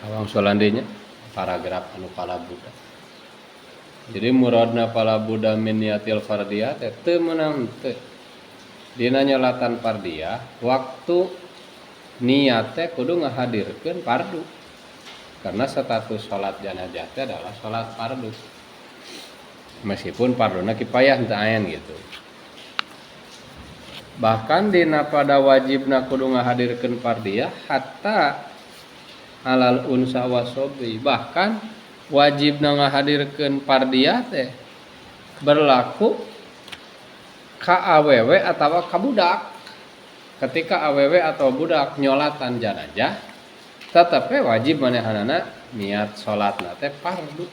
Sawangsulan deui nya paragraf anu palabuda. Jadi muradna palabuda min niatil fardiyah teh teu meunang teu. Dina nyolatan fardiyah waktu niat teh kudu ngahadirkeun fardu. Karena status salat janazah teh adalah salat fardu. Meskipun farduna kifayah teu aen gitu. Bahkan dina pada wajibna kudu ngahadirkeun fardiyah hatta alal unsa wasobi, bahkan wajibna ngahadirkeun fardiyah teh berlaku ka awewe atawa ka budak. Ketika awewe atau budak nyolatan janazah tetep we wajib manehanana niat salatna teh fardu.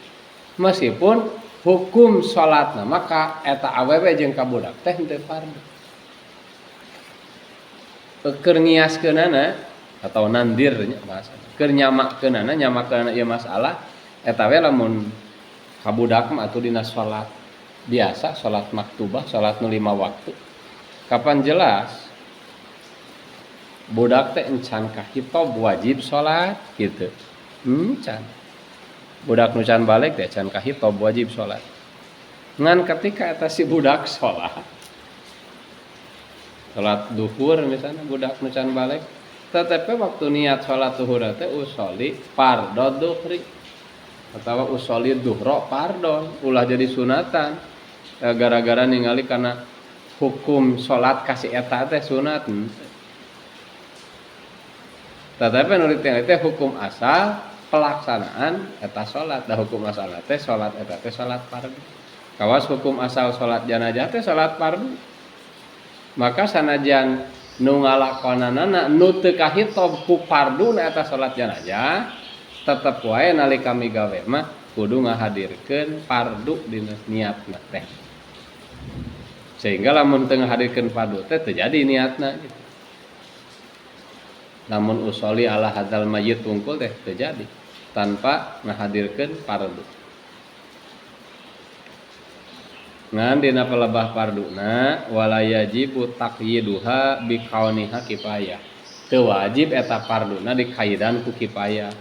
Meskipun hukum salatna maka eta awewe jeung ka budak teh henteu fardu. Keur ngiaskeunana atau nandir nya bahasa. Keur nyamakeunana, nyamakeunana ieu masalah eta we lamun ka budak mah atuh dina salat biasa, salat maktubah, salat nu 5 waktu. Kapan jelas budak teh encan kahitob wajib salat gitu. Encan. Budak nu can balik teh can kahitob wajib salat. Ngan ketika eta si budak salat, salat duhur misalnya budak nu can balik, tetapi waktu niat salat duhur teh usolli fardhu duhri atawa usolli duhro fardhon, ulah jadi sunatan. Gara-gara ningali karena hukum salat kasih eta teh sunat. Tetapi nu ditingali teh hukum asal pelaksanaan eta salat, da hukum asal teh salat eta teh salat fardu. Kawas hukum asal salat janazah teh salat fardu. Maka sanajan nu ngalakonanana nu teu kahitob ku farduna eta salat janazah, tetep wae nalika migawe mah kudu ngahadirkeun fardu dina niatna teh. Sehingga lamun teu ngahadirkeun fardu teh teu jadi niatna gitu. Lamun usolli ala hadzal mayyit wungkul teh teu jadi tanpa ngahadirkeun fardu. Ngan dina pelebah farduna wala yajibu taqyiduha bikauniha kifayah. Teu wajib eta farduna dikaidan ku kifayah.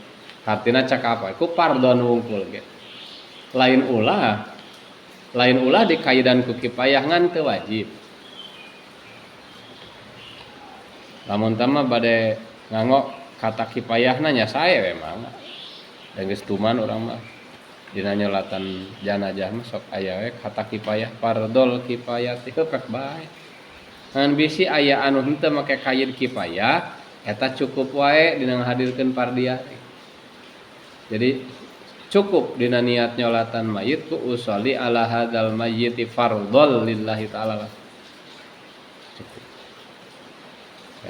Artina cak apa? Ku fardon wungkul ge. Lain ulah dikaidan ku kifayah ngan teu wajib. Lamun tah mah bade nganggo kata kifayahna nya sae we mah. Da geus tuman urang mah. Dina nyolatan janazah mah sok aya we kata kifayah fardol kifayah teh pek bae. Ngan bisi aya anu henteu make kaid kifayah eta cukup wae dina ngahadirkeun fardiyah. Jadi cukup dina niat nyolatan mayit ku usolli ala hadzal mayyiti fardol lillahi ta'ala. Cukup.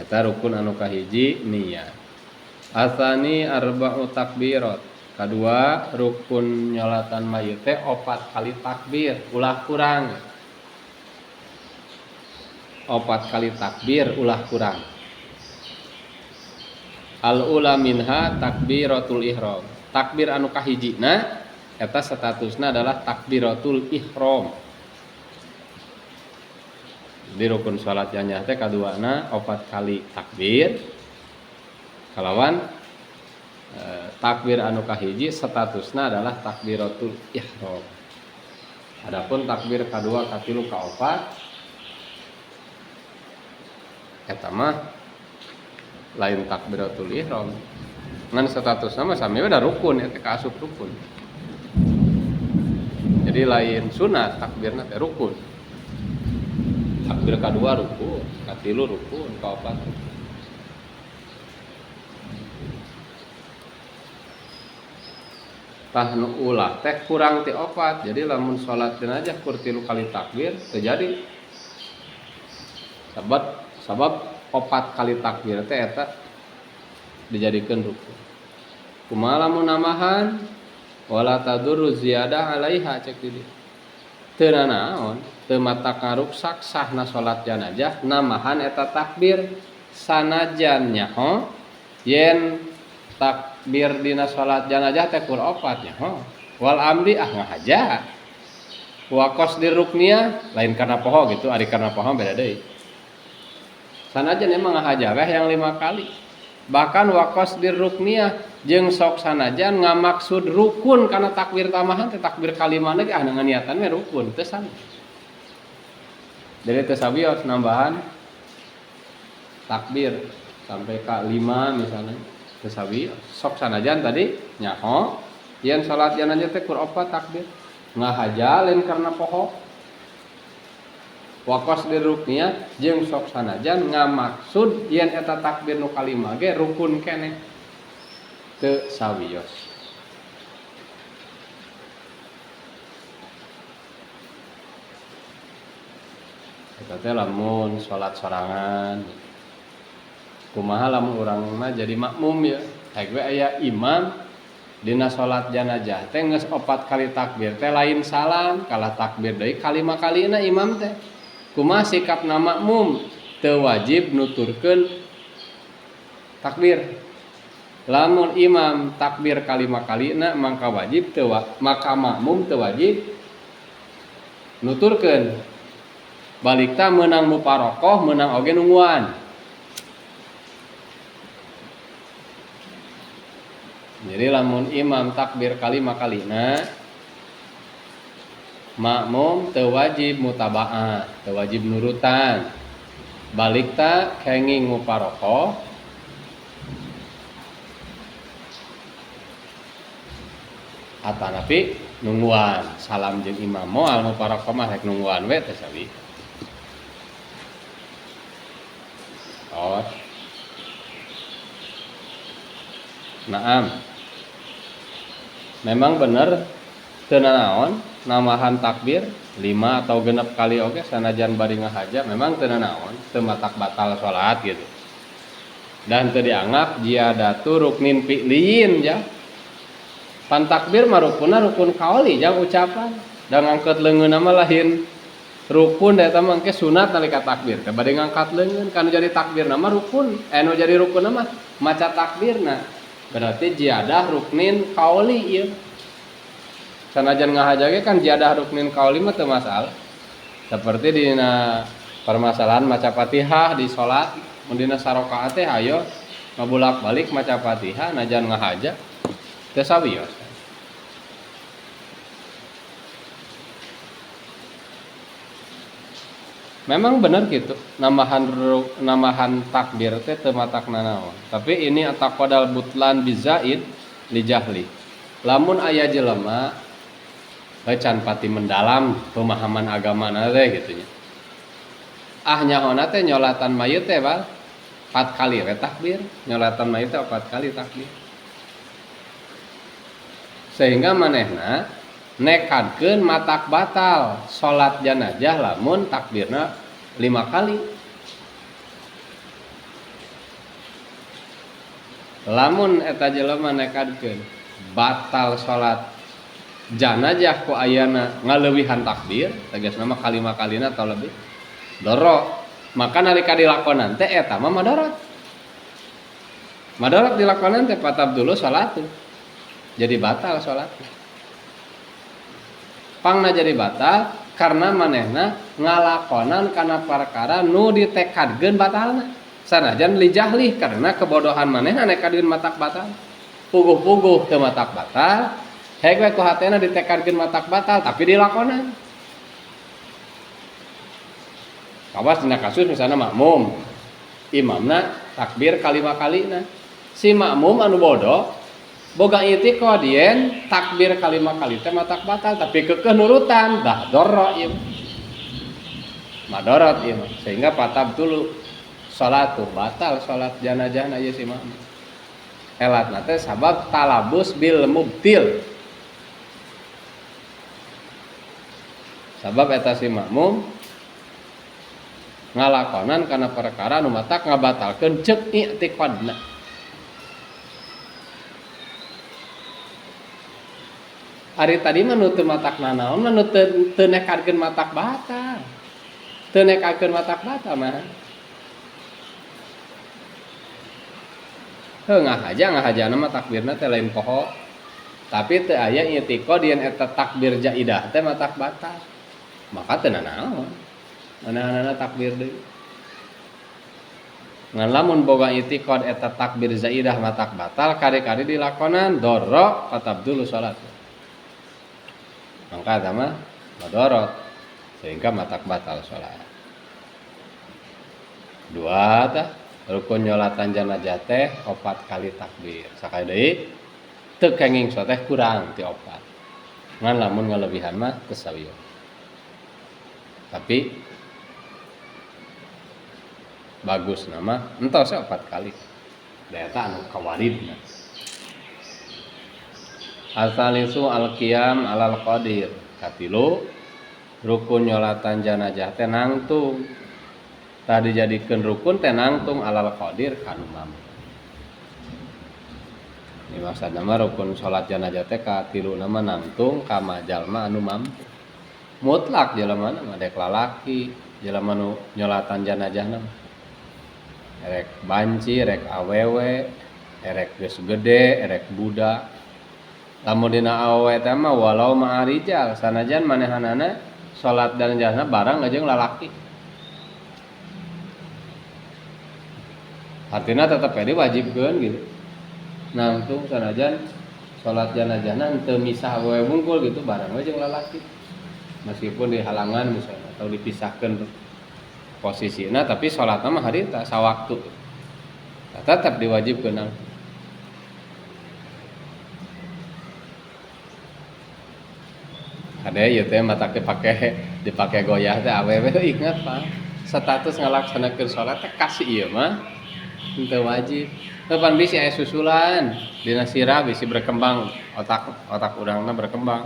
Eta rukun anu kahiji niat. Asani arba'u takbirat. Kadua rukun nyolatan mayit teh 4 kali takbir, ulah kurang. 4 kali takbir ulah kurang. Al ula minha takbiratul ihram. Takbir anu kahijina eta statusna adalah takbiratul ihram. Di rukun salat janazah teh kaduana 4 kali takbir. Kalawan takbir anu kahiji statusna adalah takbiratul ihram. Adapun takbir kadua, katilu, kaopat eta mah lain takbiratul ihram. Ngan statusna mah sami we da rukun eta kaasup rukun. Jadi lain sunat takbirna teh rukun. Takbir kadua rukun, katilu rukun, kaopat rukun. Tah nu ulah teh kurang ti 4. Jadi lamun salat jenazah kur 3 kali takbir teu jadi. Sabab 4 kali takbir teh eta dijadikeun rukun. Kumaha lamun nambahan wala tadurru ziyadah alaiha cek di dieu. Teu nanaon, teu mata karuksak sahna salat jenazah nambahan eta takbir sanajan nyaho yen takbir dina salat jenazah teh kur 4 nyaho. Wal amdi ah ngahaja. Wa qasdir rukniyah lain karena poho gitu, ari karena poho beda deui. Sanajan emang ngahaja weh yang 5 kali. Bahkan waqas dirukniyah jeung sok sanajan ngamaksud rukun kana takbir tambahan teh takbir kalimana ge ah niatan we rukun teu sami. Jadi teu sawios nambahan takbir sampai ka 5 misalnya teu sawios. Sok sanajan tadi nyaho yen salat jenazah teh kur opat takbir ngahaja lain karena poho. Waqas dirukniyah jeung sok sanajan ngamaksud yen eta takbir nu kalima ge rukun keneh teu sawios. Eta teh lamun salat sorangan kumaha lamun urang mah jadi makmum ya hek we aya imam dina salat jenazah teh geus opat kali takbir teh lain salam kalah takbir deui kalima kalina imam teh. Kumaha sikapna makmum teu wajib nuturkeun takbir. Lamun imam takbir kalima kalina maka wajib teu maka makmum teu wajib nuturkeun. Balikta meunang muparokoh meunang oge nungguan. Jadi lamun imam takbir kalima kalina makmum teu wajib mutabaah, teu wajib nurutan. Balikta kenging muparokoh atanapi nungguan salam jeung imam moal muparokoh mah rek nungguan we teh sawi. Oh. Naam. Memang bener teu nanaon namahan takbir 5 atau genep kali oge sanajan bari ngahaja memang teu nanaon teu matak batal salat gitu. Dan teu dianggap ziyadatu ruknin fi'liyin ja. Pan takbir mah rukunna rukun kaoli jang ucapan. Da ngangkeut leungeunna mah lain rukun da eta mah engke sunat nalika takbir. Teh bade ngangkat leungeun kan jadi takbirna mah rukun, nu jadi rukunna mah maca takbirna. Berarti ziyadah ruknin kaoli ieu. Sanajan ngahaja ge kan ziyadah ruknin kaoli mah teu masalah. Seperti dina permasalahan maca Fatihah di salat, mun dina sarakaat teh ayo ngabulak-balik maca Fatihah najan ngahaja teu sawios. Memang benar gitu, nambahan takbir teh teu matak nanaon. Tapi ini ataqadal butlan bizaid li jahli. Lamun aya jelema can pati mendalam pemahaman agama na teh gitu nya. Ah nyahona teh nyolatan mayit teh bal 4 kali we takbir, nyolatan mayit teh 4 kali takbir. Sehingga manehna nekadkeun matak batal salat jenazah lamun takbirna 5 kali. Lamun eta jelema nekadkeun batal salat jenazah ku ayana ngaleuwihan takbir, tegasna mah kalima kalina atau lebih, doro. Maka nalika dilakonan teh eta mah madarat. Madarat dilakonan teh patab dulu salat. Jadi batal salat. Pangna jadi batal karena manehna ngalakonan kana perkara nu ditekadkeun batalna. Sanajan li jahlih karena kebodohan manehna nekadkeun matak batal. Puguh-puguh teu matak batal, hek we ku hatena ditekadkeun matak batal tapi dilakonan. Kawas dina kasus misalnya makmum, imamna takbir kalima kalina. Si makmum anu bodoh boga i'tiqad yen takbir kalima kali teh matak batal tapi keukeuh nurutan dah doro ieu. Madarat ieu mah sehingga patab dulu salatu batal salat janazahna ieu si makmum. Elatna teh sabab talabus bil mubtil. Sabab eta si makmum ngalakonan kana perkara nu matak ngabatalkeun ceuk i'tiqadna. Ari tadi mah nu teu matak nanaon mah nu teu nekadkeun matak batal. Teu nekadkeun matak batal mah. Heuh ngahajana mah takbirna teh lain poho. Tapi teu aya i'tiqad yen eta takbir jaidah teh matak batal. Maka teu nanaon. Manahanana takbir deui. Ngan lamun boga i'tiqad eta takbir zaidah matak batal kari-kari dilakonan dorro fatabdulu salat. Mangka eta mah madorot sehingga matak batal salat. Dua tah rukun nyolatan janazah teh 4 kali takbir. Sakali deui teu kenging teh kurang ti 4. Ngan lamun ngalebihan mah teu sawieu. Tapi bagus nama entos 4 kali. Da eta anu kawaridna. Asalisu al-qiyam alal qadir. Katilu rukun nyolatan janazah teh nangtung. Tah dijadikeun rukun teh nangtung alal qadir kanu mampu. Ini maksudna mah rukun salat janazah teh katilu nama nangtung ka jalma anu mampu. Mutlak jelema mah dek lalaki, jelema nu nyolatan janazahna mah. Erek banci, erek awewe, erek geus gede, erek budak. Lamun dina awewe teh mah walau ma'arijal, sanajan manehanana salat janazahna bareng jeung lalaki. Artinya tetep we diwajibkeun gitu. Nangtung sanajan salat janazahna henteu misah awewe wungkul gitu bareng we jeung lalaki. Meskipun di halangan misalnya atau dipisahkeun posisina tapi salatna mah harita sawaktu. Nah, tetap diwajibkeun nangtung. Kade ieu teh matak dipake goyah teh awewe ingat Pak. Status ngalaksanakeun salat teh kasih ieu mah henteu wajib. Teu pan bisi aya susulan dina sirah bisi berkembang otak urangna berkembang.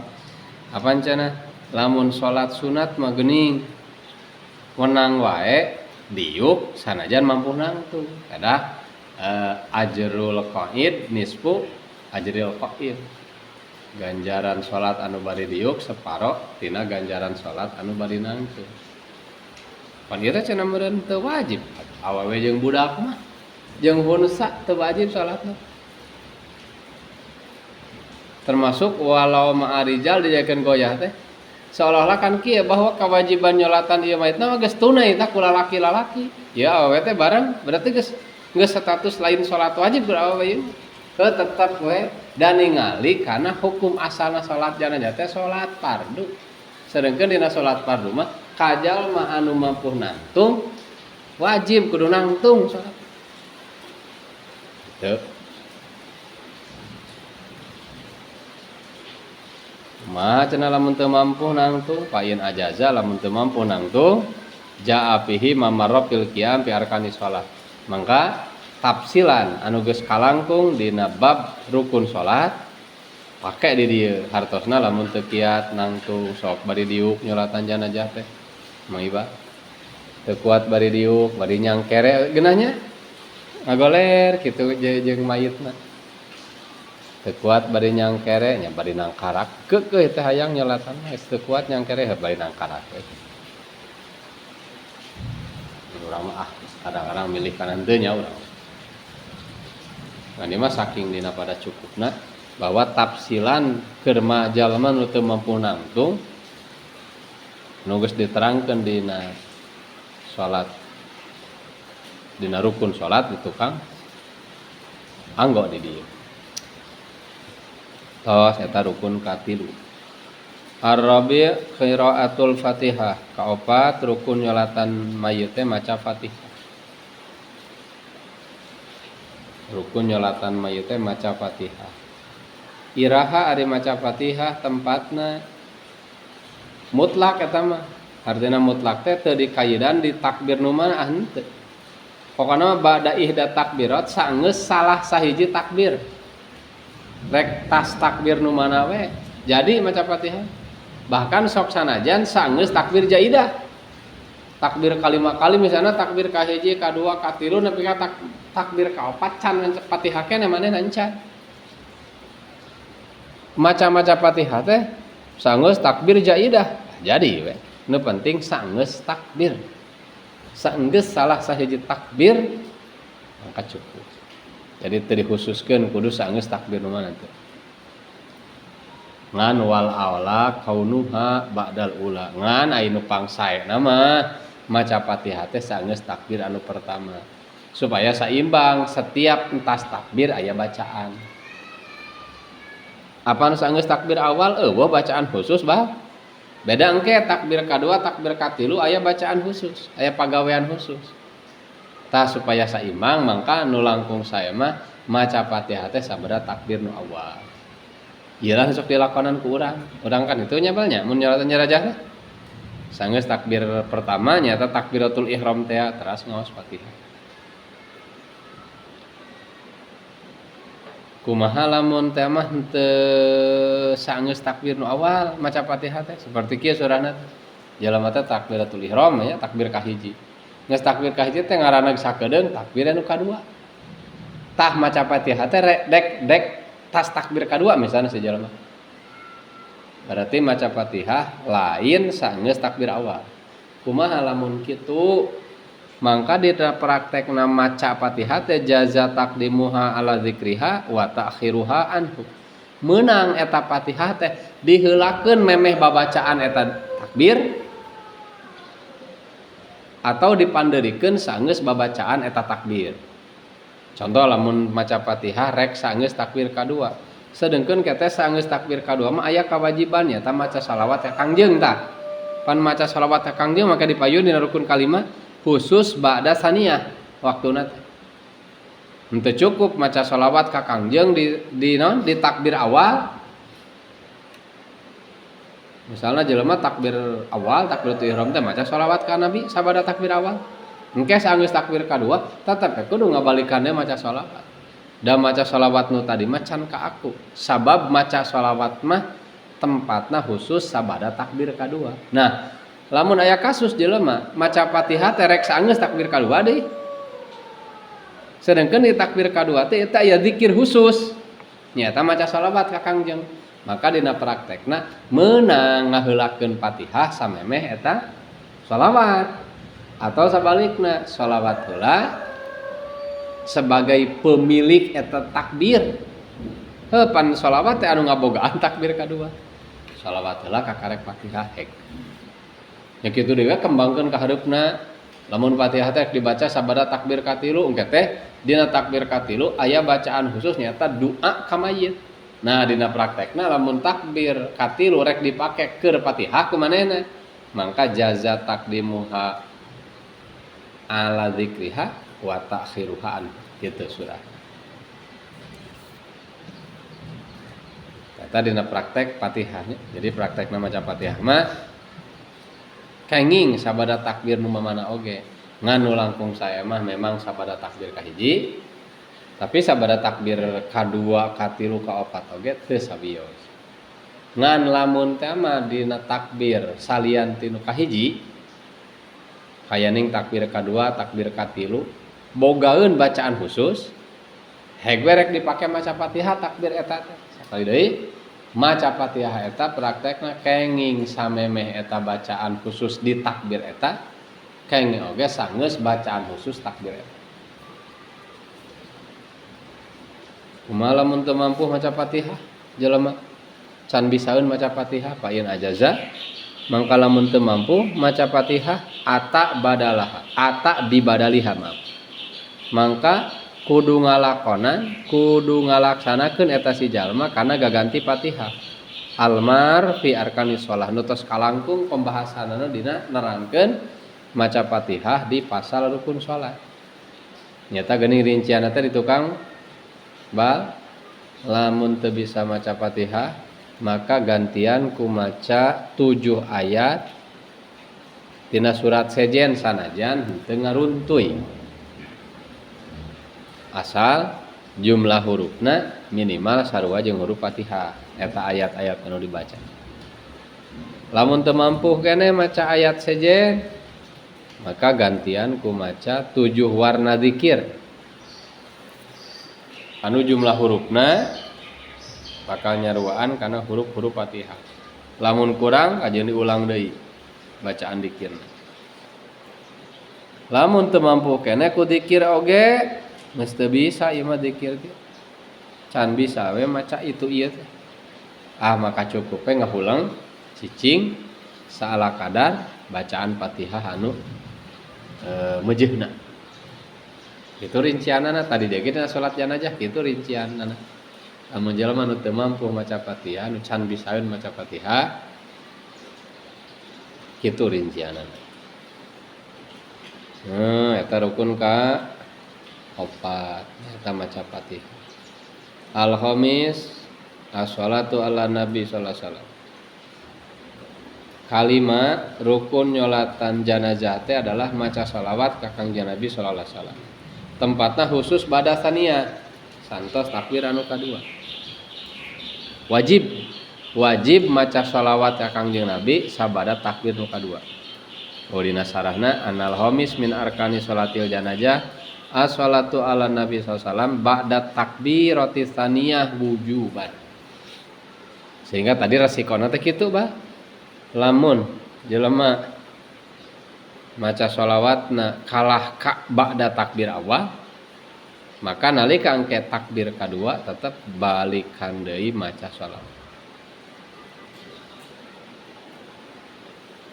Apan cenah lamun salat sunat mah geuning wenang wae diuk sanajan mampu nangtung. Kadah ajrul qaid nisfu ajril qaid. Ganjaran salat anu bari diuk separo tina ganjaran salat anu bari nangtung. Pan ieu teh cenah meureun teu wajib awewe jeung budak mah jeung hunsa teu wajib salatna. Termasuk walau ma'arijal dijadikeun goyah teh seolah-olah kan kieu bahwa kewajiban nyolatan ieu mayitna mah geus tunai tah ku lalaki-lalaki. Ya awewe teh bareng berarti geus status lain salat wajib ku awewe ieu. Heuh tetep we dan ningali kana hukum asalna salat janazah teh salat fardu. Sedengkeun dina salat fardu mah kajalma anu mampu nangtung wajib kudu nangtung salat. Gitu. Ma cenah lamun teu mampu nangtung pain ajaza lamun teu mampu nangtung jaa fihi mamarra fil qiyam fi arkani shalah. Mangka tafsilan anu geus kalangkung dina bab rukun salat pake di dieu hartosna lamun teu kiat nangtung sok bari diuk nyolatan janazah teh Mang Iba teu kuat bari diuk bari nyangkere geunahnya ngagoler kitu jeung mayitna teu kuat bari nyangkere nya bari nangkarak keukeuh teh hayang nyolatan geus teu kuat nyangkere heuh bari nangkarak we. Urang mah kadang-kadang milih kanan teu nya urang. Nah ini mah saking dina pada cukupna bahwa tafsilan keur jalma nu teu mampu nangtung nu geus diterangkeun dina salat dina rukun salat di tukang anggo di dieu. Tos eta rukun katilu. Ar-rabi' qiraatul Fatihah. Kaopat rukun nyolatan mayit teh maca Fatihah. Rukun nyolatan mayit teh maca Fatihah. Iraha ari maca Fatihah tempatna mutlak eta mah. Artina mutlak teh teu dikaidan di takbir nu mana ah henteu. Pokona mah bada ihda takbirat saenggeus salah sahiji takbir. Rek tas takbir nu mana we jadi maca Fatihah. Bahkan sok sanajan saenggeus takbir jaidah. Takbir kalima kali misalnya takbir ka hiji, ka dua, ka tilu nepi ka takbir ka opat can maca Fatihah keneh maneh encan. Maca-maca Fatihah teh saenggeus takbir jaidah. Jadi we. Nu penting saenggeus takbir. Saenggeus salah sahiji takbir maka cukup. Jadi teu dikhususkeun kudu saenggeus takbir nu mana teh. Ngan wal aula kaunuha ba'dal ula. Ngan aya nu pangsaena mah maca Fatihah teh saenggeus takbir anu pertama. Supaya saimbang setiap entas takbir aya bacaan. Apa nu sanggeus takbir awal eueuh bacaan khusus bah. Beda engke takbir kadua, takbir katilu aya bacaan khusus, aya pagawean khusus. Tah supaya saimbang mangka nu langkung sae mah maca Fatihah teh sabada takbir nu awal. Ieu lah sok dilakonan ku urang. Urang kan itu nya balnya mun nyolatan jenazah teh. Sanggeus takbir pertama nyaeta takbiratul ihram teh teras ngaos Fatihah. Kumaha lamun teh mah henteu sanggeus takbir nu awal maca Fatihah teh seperti kieu surahna teh. Jalma teh takbiratul ihram nya takbir kahiji. Geus takbir kahiji teh ngaranna sakedeung takbir anu kadua. Tah maca Fatihah teh dek dek tas takbir kadua misalnya si jalma. Berarti maca Fatihah lain sanggeus takbir awal. Kumaha lamun kitu? Mangka di praktekna maca Fatihah teh jaza taqdimuha ala zikriha wa ta'khiruha anhu. Meunang eta Fatihah teh diheulakeun memeh babacaan eta takbir atau dipandeurikeun sanggeus babacaan eta takbir. Contoh lamun maca Fatihah rek sanggeus takbir kadua. Sedengkeun kete sanggeus takbir kadua mah aya kewajiban nya maca salawat ka Kangjeng tah. Pan maca salawat ka Kangjeng maka dipayun dina rukun kalima khusus ba'da saniyah waktuna teh. Henteu cukup maca salawat ka Kangjeng di naon di takbir awal. Misalnya jelema takbir awal takbiratul ihram teh maca salawat ka Nabi sabada takbir awal. Engke sanggeus takbir kadua tetep kudu ngabalikannya maca salawat. Da maca salawat nu tadi mah can ka aku. Sabab maca salawat mah tempatna khusus sabada takbir kadua. Nah, lamun aya kasus jelema maca Fatihah teh rek sanggeus takbir kadua deui. Sedengkeun di takbir kadua teh eta aya zikir khusus. Nyaeta maca salawat ka Kangjeng. Maka dina praktekna meunang ngaheulakeun Fatihah samemeh eta salawat. Atau sabalikna salawat heula sebagai pemilik eta takbir. Heuh pan salawat teh anu ngabogaan takbir kadua. Salawat heula kakarek Fatihah hek. Ya kitu deui we kembangkeun ka hareupna. Lamun Fatihah teh dibaca sabada takbir katilu engke teh dina takbir katilu aya bacaan khusus nyaeta doa ka mayit. Nah dina praktekna lamun takbir katilu rek dipake keur Fatihah ku manehna mangka jaza takdimuha ala zikriha wa ta'khiruha an kitu surah. Eta dina praktek Fatihahnya. Jadi praktekna maca Fatihah mah kenging sabada takbir nu mamana oge. Ngan nu langkung sae mah memang sabada takbir kahiji. Tapi sabada takbir kadua, katilu, kaopat oge teu sabios. Ngan lamun teh mah dina takbir salian ti nu kahiji, kayaning takbir kadua, takbir katilu, bogaeun bacaan khusus, heg we rek dipake maca Fatihah takbir eta teh. Sakali deui maca Fatihah eta praktekna kenging samemeh eta bacaan khusus di takbir eta, kenging oge sanggeus bacaan khusus takbir eta. Kumaha lamun teu mampu maca Fatihah jelema can bisaeun maca Fatihah fa in ajaza mangka lamun teu mampu maca Fatihah ata badalaha ata bibadaliha maaf mangka kudu ngalakonan kudu ngalaksanakeun eta si jalma kana gaganti Fatihah almar fi arkanis shalah nu tos kalangkung pembahasanana dina nerangkeun maca Fatihah di pasal rukun salat nyata geuning rincianna teh di tukang bal lamun teu bisa maca Fatihah maka gantian ku maca 7 ayat tina surat sejen sanajan henteu ngaruntuy asal jumlah hurufna minimal sarua jeung huruf Fatihah eta ayat-ayat anu dibaca. Lamun teu mampu keneh maca ayat sejen maka gantian ku maca 7 warna zikir anu jumlah hurufna bakal nyaruaan kana huruf-huruf Fatihah. Lamun kurang kajeun diulang deui bacaan dikirna. Lamun teu mampu keneh ku dikir oge geus teu bisa ieu mah dikir ge. Can bisa we maca itu ieu teh. Ah maka cukup we ngahulang cicing saala kadar bacaan Fatihah anu meujeuhna. Itu rincianana tadi dia dina salat janazah kitu rincianana. Lamun jelema nu teu mampu maca Fatihah, nu can bisaeun maca Fatihah, kitu rincianana. Eta rukun ka opat eta maca Fatihah. Al khamis as-shalatu ala nabi sallallahu alaihi wasallam. Kalima rukun nyolatan janazah teh adalah maca shalawat ka Kangjeng Nabi sallallahu alaihi wasallam. Tempatna khusus bada saniyah santos takbir anu kadua. Wajib maca shalawat ka Kangjeng Nabi sabada takbir nu kadua. Oh dina sarahna anal khamis min arkani sholatil janazah as-shalatu ala nabi sallallahu alaihi wasallam ba'da takbirati tsaniyah wujuban. Sehingga tadi resikona teh kitu bah. Lamun jelema maca sholawatna kalah ka ba'da takbir awal, maka nalika engke takbir kadua tetep balikan deui maca sholawat.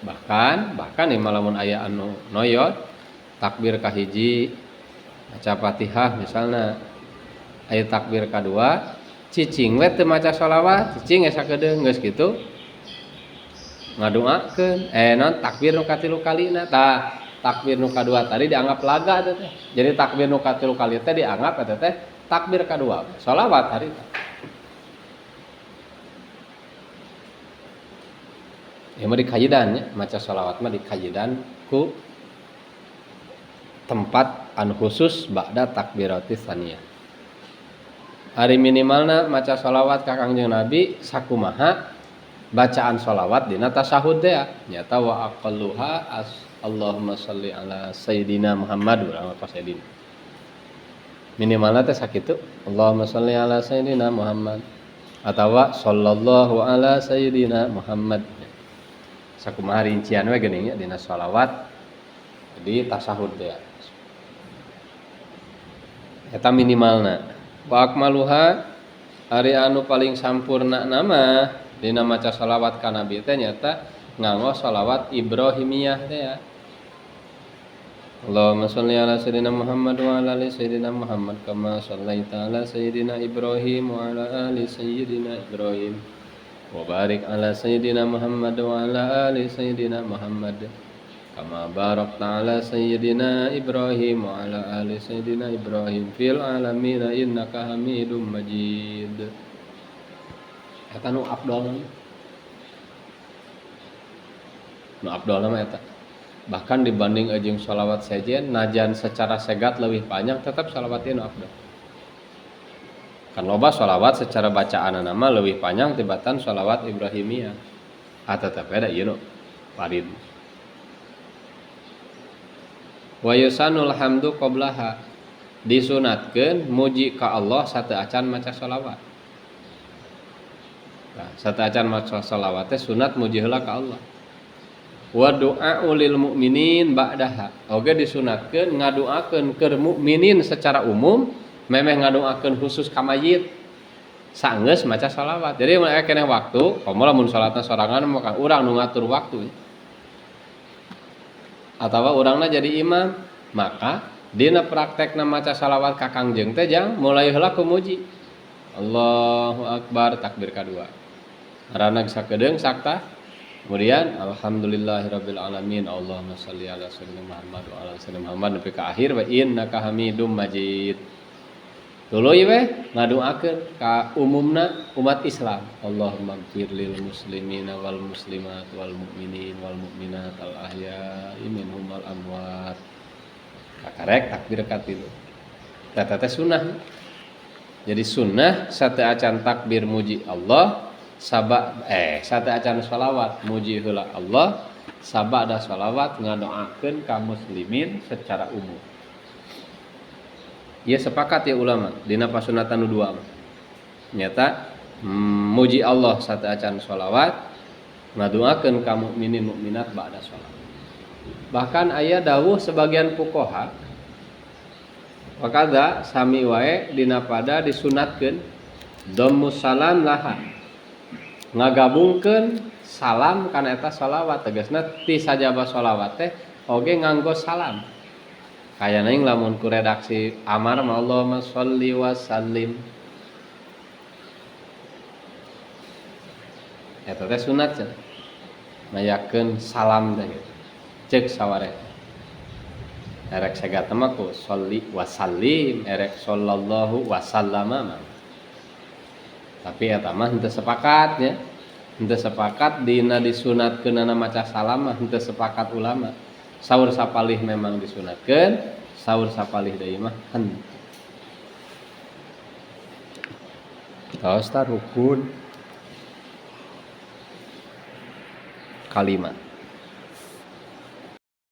Bahkan ieu mah lamun aya anu noyot takbir kahiji maca Fatihah misalna, aya takbir kadua cicing we teu maca sholawat, cicing geus sakedeung geus kitu ngadoakeun non takbir nu katilu kalina. Tah takbir nu kadua tadi dianggap laga teh. Jadi takbir nu katilu kali teh dianggap eta teh takbir kadua sholawat harita. Ieu mah dikajidan nya, maca sholawat mah dikajidan ku tempat anu khusus ba'da takbirati tsaniyah. Ari minimalna maca sholawat ka Kangjeng Nabi sakumaha bacaan sholawat dina tasyahud teh nyata wa aqalluha as Allahumma sholli ala sayyidina Muhammad urang apa sayyidina. Minimalna teh sakitu Allahumma sholli ala sayyidina Muhammad atawa sallallahu ala sayyidina Muhammad. Sakumaha rincian we geuning nya dina sholawat di tasyahud teh. Eta minimalna. Wa akmaluha ari anu paling sampurna nama dina maca sholawat ka Nabi teh nyata nganggo sholawat Ibrahimiyah teh ya. Allahumma sholli ala sayyidina Muhammad wa ala ali sayyidina Muhammad kama shallaita ala sayyidina Ibrahim wa ala ali sayyidina Ibrahim wa barik ala sayyidina Muhammad wa ala ali sayyidina Muhammad kama barakta ala sayyidina Ibrahim wa ala ali sayyidina Ibrahim fil alamin innaka Hamidum Majid. Eta nu afdol. Nu afdol mah eta. Bahkan dibanding jeung sholawat sejen najan secara segat leuwih panjang tetap sholawat ieu nu afdol. Kan loba sholawat secara bacaanna mah leuwih panjang tibatan sholawat Ibrahimiyah. Ah tetep we da ieu nu farid. Wa yusanul hamdu qablaha, disunatkeun muji ka Allah sateuacan maca sholawat. Nah, sateuacan maca sholawat teh sunat muji heula ka Allah. Wa du'a lil mukminin ba'daha. Oge disunatkeun ngadoakeun keur mukminin secara umum, memeh ngadoakeun khusus ka mayit sanggeus maca sholawat. Jadi mun aya keneh waktu, komo lamun salatna sorangan mah urang nu ngatur waktu. Atawa urangna jadi imam, maka dina praktekna maca shalawat ka Kangjeng teh jang mulai heula ku muji. Allahu akbar takbir kadua. Ngaranna sakedeung sakta. Kemudian alhamdulillahirabbil alamin Allahumma shalli ala sayyidina Muhammad wa ala sayyidina Muhammad nepi ka akhir wa innaka Hamidum Majid. Tuluy we ngadoakeun ka umumna umat Islam. Allahumma ighfir lil muslimina wal muslimat wal mu'minin wal mu'minat al ahya'i minhum wal amwat. Kakarek takbir katilu. Eta teh sunnah. Jadi sunnah sateuacan takbir muji Allah, saba sateuacan sholawat muji heula Allah, sabada sholawat ngadoakeun ka muslimin secara umum. Ieu sepakat ya ulama dina pasunatan nu dua mah. Nyata muji Allah sateuacan sholawat, ngadoakeun ka mukminin mukminat ba'da sholawat. Bahkan aya dawuh sebagian fuqaha wakadza sami wae dina pada disunatkeun dhammus salam laha, ngagabungkeun salam kana eta sholawat, tegasna ti sajaba sholawat teh oge nganggo salam. Kayana ing lamun ku redaksi amar mah Allahumma sholli wa sallim. Eta teh sunat cenah. Mayakeun salam teh gitu. Ceuk sawareh. Erek segat mah ku sholli wa sallim, erek sallallahu wa sallama mah. Tapi eta mah henteu sepakat nya. Henteu sepakat dina disunatkeunana maca salam mah henteu sepakat ulama. Saur sapalih memang disunatkeun, saur sapalih deui mah henteu. Tos ta rukun kalima.